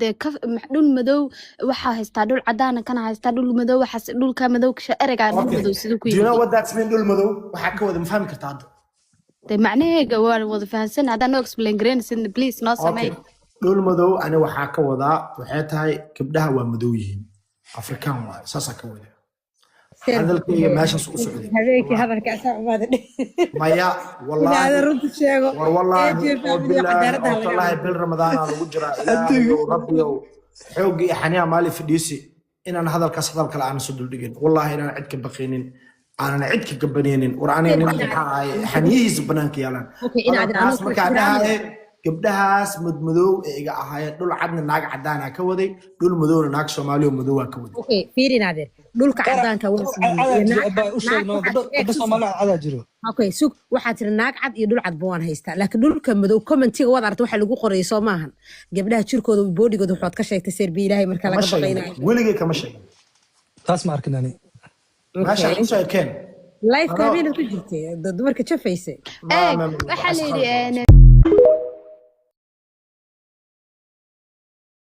Dee ka dhul madow waxaa haystaa, dhul cadaana kana haystaa, dhul madow waxaas, dhulka madow ereygaa dhul Okay. madow siduu ku Do you know yimid? what that's mean, dhul madow? Waxaa ka wada ma fahmi kartaa hadda? Dee macnaheega waa wada fahansan. Haddaan noo explain garaynaysid, please noo samey. Okay. Dhul madow ani waxaa ka wadaa waxay tahay gabdhaha waa madow yihiin, Afrikaan waaye, saasaa ka wada. Hadalkayga meeshaas u socday. Habeenkii hadalka asaa umaada. Maya. Inaada Wallaahi runta sheego. War wallaahi AJ oo family bilaahi cadaaladda oo laga tallaahi, bil Ramadaana lagu jiraa. Ilaahayow, Rabbiyow, xoogga iyo xaniyaa maali fadhiisi inaan hadalkaas hadal kale aanan soo duldhigin. Wallaahi inaan cid ka baqaynin, aanan cid ka gabanaynin. War aniga nin maxaa ahay xaniyihiisa banaanka yaalaan? Okay, inaad Hadalkaas anoo markaa dhahaye, gabdhahaas madmadow ee iga ahaayeen, dhul cadna naag cadaanaa ka waday, dhul madowna naag Soomaali oo madowaa ka waday. Okay, fiiri inaadeer, dhulka cadaanka waa cadaa siiyey. jiro abaa, u sheeg no, gabdho gabdho Soomaali cadaa jiro. Okay, sug. Waxaa tiri naag cad iyo dhul cad ba waan haystaa, laakiin dhulka madow commentiga waad aragtay waxa lagu qorayay, soo maahan? Gabdhaha jirkooda, bodigooda waxaad ka sheegtay serbi Ilaahay marka Kama laga sheegin. baqaynayo. Weligay kama sheegin. Taas ma arkin ani. Meesha ku sheekeen. Lifeka habeenaad ku jirtay, dumarka jafaysay. Eeg, waxaa la yidhi